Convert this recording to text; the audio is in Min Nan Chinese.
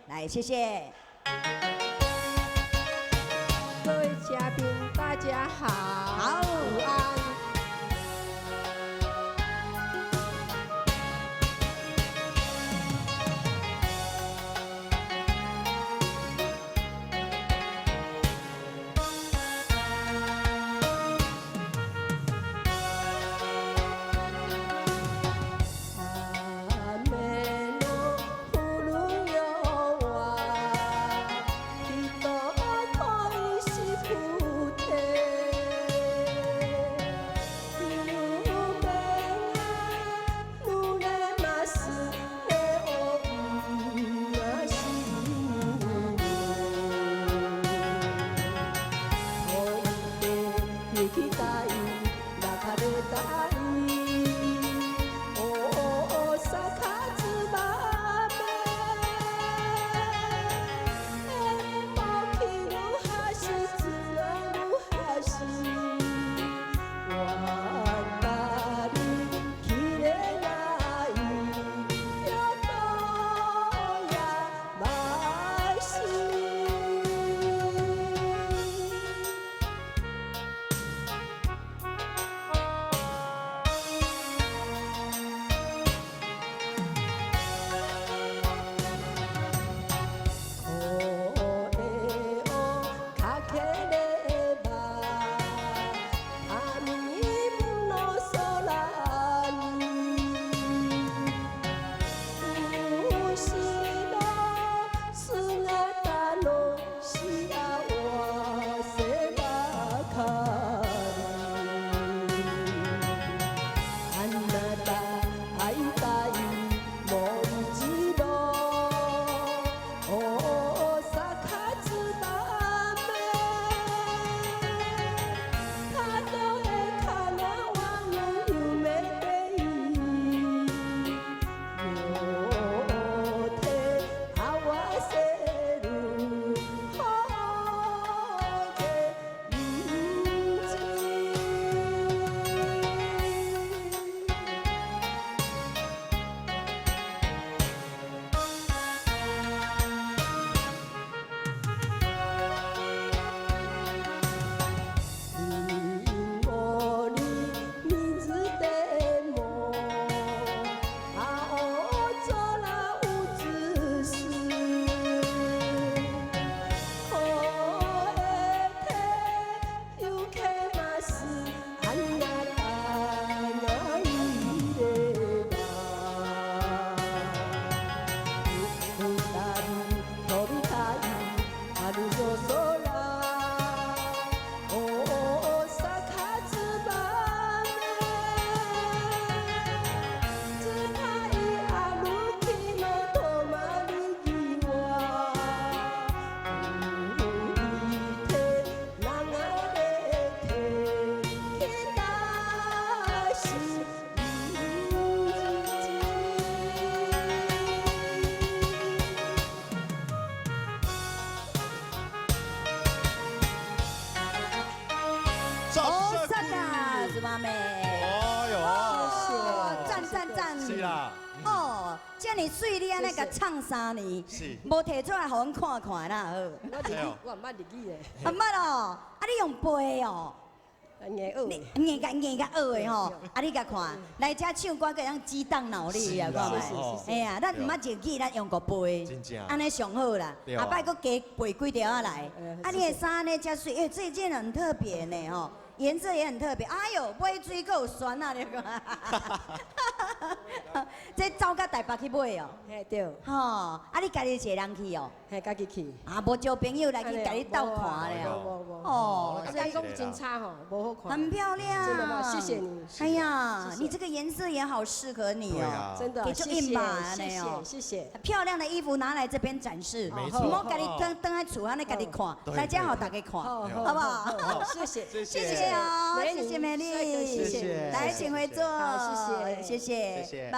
來，謝謝。各位嘉賓，大家好。好。午安。雨の降る夜は人恋しくて夢が濡れますネオンが死ぬ遠いて行きたい別れたい大阪つばめ切る橋つなぐ橋渡りきれない淀山橋。声をかければ他人の空に後ろ姿の幸せばかりあなた会いたいもう一度大阪つばめたとえ叶わぬ夢でいい両手合わせるほう元気。濁り水でも青空映す越えて行けますあなたがいれば二人飛びたい春の空大阪つばめ使い歩きの止まり際浮いて流れてきた真珠。大阪つばめ。哎呦，哦，讚讚讚！是啦。哦，這麼媠，你按呢共唱3年，無提出來予阮看看啦好。我日語我毋捌日語的。毋捌哦，啊你用背哦。硬學。你硬共硬共學的吼，啊你共看，來遮唱歌閣會當激盪腦力啊，看覓。哎呀，咱毋捌日語，咱用國背，按呢上好啦。後擺閣加背幾條仔來。啊，你的衫呢遮媠，欸，這件很特別呢吼，顏色也很特別。哎喲，買水閣有酸啊，你看。這走到台北去買哦。嘿對。吼，啊你家己一个人去哦？嘿，家己去。啊，無招朋友來去共你鬥看咧。無無。哦，所以講真差吼，無好看。很漂亮。真的嗎？謝謝你。哎呀，你這個顏色也好適合你哦。真的，謝謝，謝謝，謝謝。漂亮的衣服拿來這邊展示，沒錯。毋好家己轉轉喺厝按呢家己看，來遮予大家看，好不好？謝謝，謝謝哦，謝謝美麗，謝謝。來，請回座。好，謝謝，謝謝，謝謝。